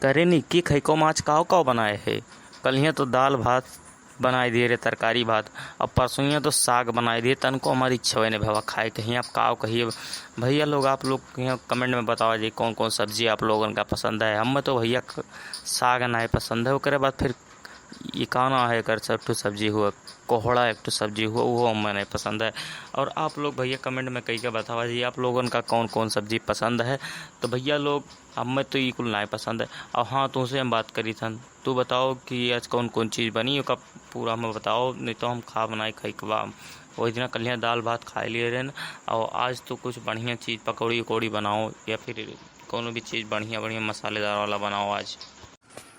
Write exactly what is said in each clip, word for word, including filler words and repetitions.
करे निक्की, खइको माछ काव काव बनाए है? कलिया तो दाल भात बनाए दिए रे, तरकारी भात, और परसोइया तो साग बनाए दिए, तनको हमारी इच्छा नहीं भवा खाए कहीं। अब काव कहिए भैया लोग, आप लोग यहाँ comment में बतावा जी कौन कौन सब्जी आप लोगन का पसंद है। हमें तो भैया क-, साग नाई पसंद है। ओकरे बाद फिर ये का ना है, एकर सब ठो सब्जी हुआ, कोहड़ा एक ठो सब्जी हुआ, वो हमें नहीं पसंद है। और आप लोग भैया comment में कही के बतावा जी आप लोगन का कौन कौन सब्जी पसंद है। तो भैया लोग, हमें तो ई कुल नाई पसंद है। और हाँ, तुमसे हम बात करी थन, तू बताओ कि आज कौन कौन चीज़ बनी, ओका पूरा हमें बताओ, नहीं तो हम खा बनाए खाई के बा। वही दिना कलिया दाल भात खाए लिए रहन, और आज तो कुछ बढ़िया चीज़, पकौड़ी उकौड़ी बनाओ, या फिर कौनो भी चीज़ बढ़िया बढ़िया मसालेदार वाला बनाओ आज।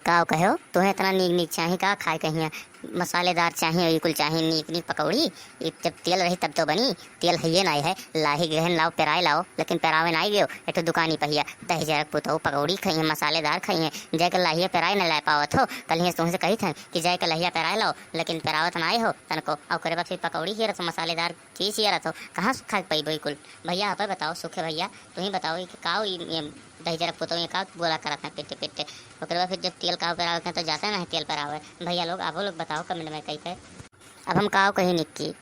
का कहो, तुहें इतना नीक नीक चाही का खाए कहिया? मसालेदार चाही, और ई कुल चाही नीक नीक पकौड़ी। ई जब तेल रही तब तो बनी, तेल हइये नाई है। लाही गहन लाओ, पेराए लाओ, लेकिन पेरावे नाई गयो। एक ठो दुकानी पहिया, दही जरक पुतहु पकौड़ी खइहें, मसालेदार खइहें। जाए के लाहिया पेराए न लाए पावत हो, कलिया तुमसे कही थन कि जाए के लाहिया पेराए लाओ, लेकिन पेरावत नाई हो तनको। और ओकरे बाद फिर पकौड़ी हियरत हो, मसालेदार चीज हियरत हो, कहाँ से खाए के पइबो ई कुल? भैया, आप बताओ, सुखे भैया, तुहीं बताओ, ई का ई, ई दही जरक पुतहु, ई का बोला करत हैं पिट्टे पिट्टे? ओकरे बाद फिर जब तेल का पेरावे के तो जाते ना है तेल पेरावे। भैया लोग, आपो लोग बताओ comment में कही के। अब हम काव कही निक्की,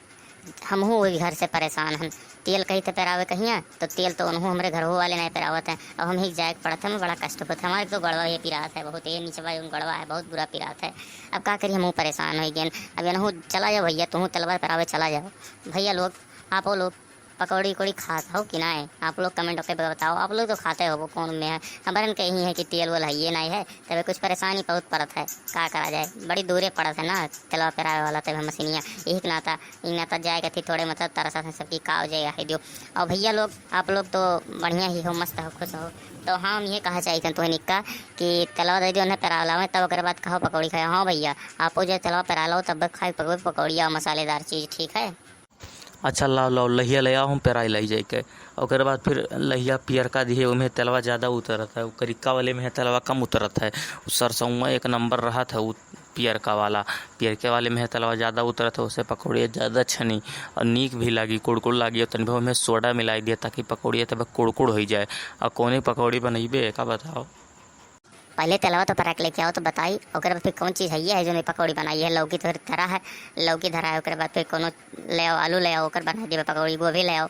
हमहू वही घर से परेशान हन। तेल कही तो पेरावे कहिया, तो तेल तो उनहू हमरे घरहू वाले नहीं पेरावत हैं। अब हम ही जाए के पड़त है, हमें बड़ा कष्ट होत है। हमारे तो गड़वा ये पिरात है बहुत, ये निचवा ये गड़वा है, बहुत बुरा पिरात है। अब का करी, हमहू परेशान हो गए। अब इनहू चला जाओ भैया, तुहू तेलवा पेरावे चला जाओ। भैया लोग, आपो लोग पकौड़ी उकौड़ी खात हो कि नाय? आप लोग comment करके बताओ, आप लोग तो खाते हो, वो कौन में है? हमरन के यही है कि तेल वेल हइये नाय है, तबे कुछ परेशानी बहुत पड़त है, का करा जाए, बड़ी दूरे पड़त है ना तेलवा पेरावे वाला तबे मशीनिया, यही के नाता, ई नाता जाए के थी थोड़े मतलब तरसत है सबकी का हो जाए है दियो। और भैया लोग, आप लोग तो बढ़िया ही हो, मस्त हो, खुश हो, तो हम ये कहा चाहिए तुहें निक्का कि तेलवा दे दियो, उन्हें पेरा लावे, तब ओकरे बाद कहो पकौड़ी खाए। हाँ भैया, आपो जो तेलवा पेरा लो तब खाए पकौड़ी, पकौड़िया और मसालेदार चीज़, ठीक है? अच्छा, लाओ, लाओ, लहिया ले आओ, हम पेराई लाई जाई के। ओकरे बाद फिर लहिया पियरका दिहे, ओमे तेलवा ज़्यादा उतरत है, उ करिक्का वाले में तेलवा कम उतरत है। उ सरसौंवा एक नंबर रहत है, उ पियरका वाला, पियरके वाले में तेलवा ज़्यादा उतरत है, उससे पकौड़िया ज़्यादा छनी और नीक भी लागी, कुड़कुड़ लागी। और तनी भर ओमे सोडा मिलाई दिया, ताकि पकौड़िया तब कुड़कुड़ हो जाए। और कौने पकौड़ी बनइबे, का बताओ? पहले तेलवा तो पराक लेके आओ तो बताई, ओकरे बाद फिर कौन चीज़ है, ये है जो मैं पकौड़ी बनाई है, लौकी तो धरा है, लौकी धरा है, ओकरे बाद फिर कोनो ले आओ, आलू ले आओ, ओकर बनाई देबे पकौड़ी, गोभी ले आओ,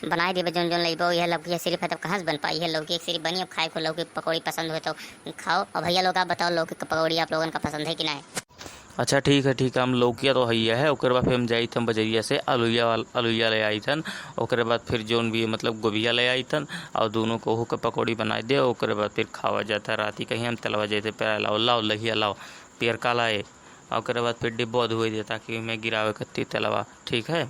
बनाई देबे जोन जोन लेबो, यह लौकी सिर्फ है, तब कहाँ से बन पाई है लौकी? एक सिर्फ बनी, अब खाए को लौकी पकौड़ी पसंद हुए तो खाओ। और भैया लोग, आप बताओ, लौकी की पकौड़ी आप लोगन का पसंद है कि नहीं? अच्छा, ठीक है, ठीक है, हम लौकिया तो हइया है, ओकरे बाद फिर हम जाइत हम बजरिया से अलुइया वाल-, अलुइया ले आइत हन, ओकरे बाद फिर जोन भी मतलब गोभिया ले आइत हन, और दोनों को ओहू के पकौड़ी बनाए दे, ओकरे बाद फिर खावा जात है। राती कहीं हम तेलवा जैसे पेरा लाओ, लाओ लहिया लाओ, पियरका लाए, और ओकरे बाद फिर डिब्बो धोए दे, ताकि ओमे गिरावे कत्ती तेलवा, ठीक है।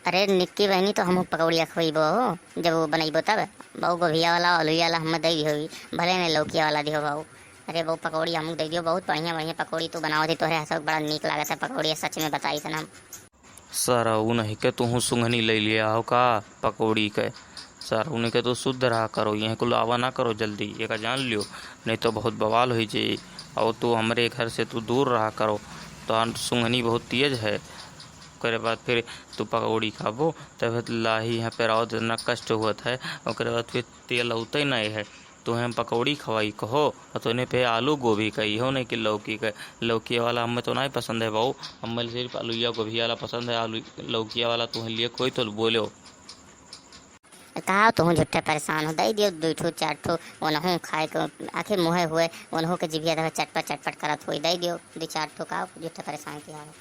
अरे निक्की बहनी, तो हमहू पकौड़िया खवइबो हो, जब वो बनइबो तब। बाऊ गोभिया वाला, अलुइया वाला हमें दे दिहो, भले नहीं लौकिया वाला दिहो बाऊ। अरे बाऊ पकौड़ी हमहू दे दिहो, बहुत बढ़िया बढ़िया पकौड़ी तू बनावत ही, तोहरे हाथ से बड़ा नीक लागत है पकौड़ी, सच में बताई सन हम। सरऊ नहीं के तुहू सुंघनी ले लिया हो का पकौड़ी के? सरऊ नहीं के तू शुद्ध रहा करो, यहीं कुल आवा ना करो जल्दी, ये का जान लियो, नहीं तो बहुत बवाल हो जाई। और तू हमरे घर से तू दूर रहा करो, तो सुंघनी बहुत तेज है। ओकरे बाद फिर तू पकौड़ी खाबो, तब लाही यहाँ पे रहो, इतना कष्ट होत है। ओकरे बाद फिर तेल उतई नहीं है, तो हम पकौड़ी खवाई कहो, और तोने पे आलू गोभी का, इहो नहीं कि लौकी का। लौकी वाला हमें तो नहीं पसंद है बाऊ, हमें सिर्फ आलूया गोभी वाला पसंद है। आलू लौकी वाला तुम्हें लिए कोई तो बोलो। कहा तुहूँ झूठे परेशान हो, दे दियो दो ठो चार ठो, वो नहूँ खाए के, आखिर मुँहे हुए, उन्हों के जिभिया देखा चटपट चटपट करत हुई, दे दियो दो चार ठो, का झूठे परेशान किया हो।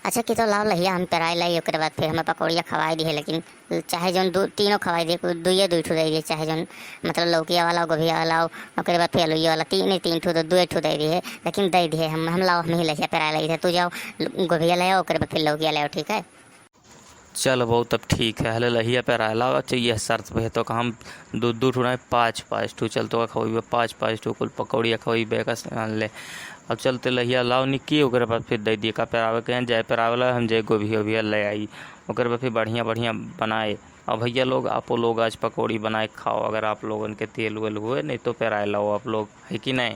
अच्छा कि तो लाओ लहिया हम पेराई लाई, ओकरे बाद फिर हमें पकौड़िया खवाई दिहे, लेकिन चाहे जौन दू, तीनों खवाई दिहे, दुइये दुइ ठो दे दिहे, चाहे जौन मतलब लौकिया वाला, गोभिया वाला, ओकरे बाद फिर आलूया वाला, तीन, तीन ठो तो दुए ठो दे दिहे, लेकिन दे दिहे हम, हम लाओ हम ही लहिया पेराई लाई थे, तू जाओ गोभिया ले आओ, ओकरे बाद फिर लौकिया ले आओ, ठीक है? चल बाऊ, तब ठीक है, हले लहिया पेराई लाओ, अच्छा यह शर्त पे है तो का हम दू दू ठो नहीं, पाँच पाँच ठो चल तो का खवाई, पाँच पाँच ठो कुल पकौड़िया खवाई बेगा से आन ले। अब चलते लहिया लाओ निक्की, ओकरे बाद फिर दे दिए का पेरावे के हैं, जाए पेरावे ला हम जाए गोभी ओभिया ले आई, ओकरे बाद फिर बढ़िया बढ़िया बनाए। और भैया लोग, आपो लोग आज पकौड़ी बनाए खाओ, अगर आप लोगन के तेल वेल हुए, नहीं तो पेराए लाओ आप लोग, है कि नहीं?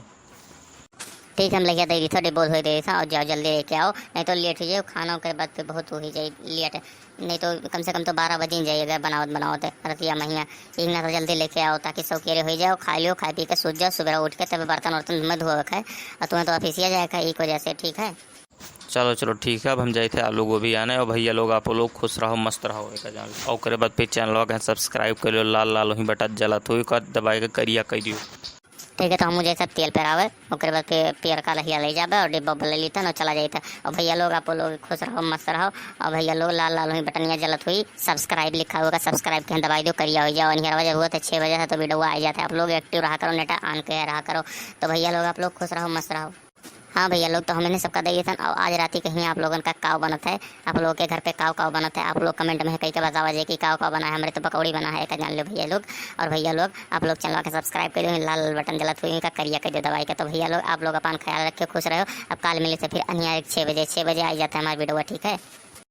ठीक है, हम लइके दे दी था, डिब्बो धोए दे दी था, और जाओ जल्दी लेके आओ, नहीं तो लेट हो जाए, खाना के बाद फिर बहुत हो ही जाए लेट। नहीं तो कम से कम तो बारह बजे ही जाइएगा बनावत बनावत रतिया महिया। ठीक ना, तो जल्दी लेके आओ ताकि सौकेरे हो जाओ, खा लियो, खा पी के सूत जाओ, सुबह उठ के तब बर्तन वर्तन में धोवे के है, और तुम्हें तो ऑफिसिया जाए का एक वजह से। ठीक है, चलो चलो ठीक है, अब हम जाए थे आलू गोभी आने, और भैया लोग आप लोग खुश रहो, मस्त रहो, एक जान लो। और ओकरे बाद फिर चैनलवा के सब्सक्राइब कर लियो, लाल लाल वहीं बटन जलत हुई का दबाए के करिया कर दियो। ठीक है, तो हम जैसे तेल पेरावे, ओकरे बाद फिर पियर का लहिया ले जाबे और डिब्बा उब्बा ले लेते हैं और चला जाते हैं। और भैया लोग आप लोग खुश रहो, मस्त रहो। और भैया लोग लाल लाल हुई बटनिया जलत हुई, सब्सक्राइब लिखा होगा, सब्सक्राइब के दबाई दो, करिया हो जाओ। अनिहरवा जब हुआ तो छः बजे से तो वीडियो आ जाता है। आप लोग एक्टिव रहा करो, नेटा ऑन के रहा करो। तो भैया लोग आप लोग खुश रहो, मस्त रहो। हाँ भैया लोग, तो हमने सबका दे देतन। और आज राती कहीं आप लोगन का काव बनत है, आप लोगों के घर पे काव काव बनत है, आप लोग कमेंट में कह के बतावा जे कि काव काव बना है। हमरे तो पकौड़ी बना है, एक जान लो भैया लोग। और भैया लोग आप लोग चैनल के सब्सक्राइब कर दो, लाल लाल बटन जलत हुई का करिया कर दो दबाई के। तो भैया लोग आप लोग अपन ख्याल रखे, खुश रहो। अब काल मिले थे फिर अनिया एक छः बजे, छः बजे आ जाता है हमारा वीडियो, ठीक है।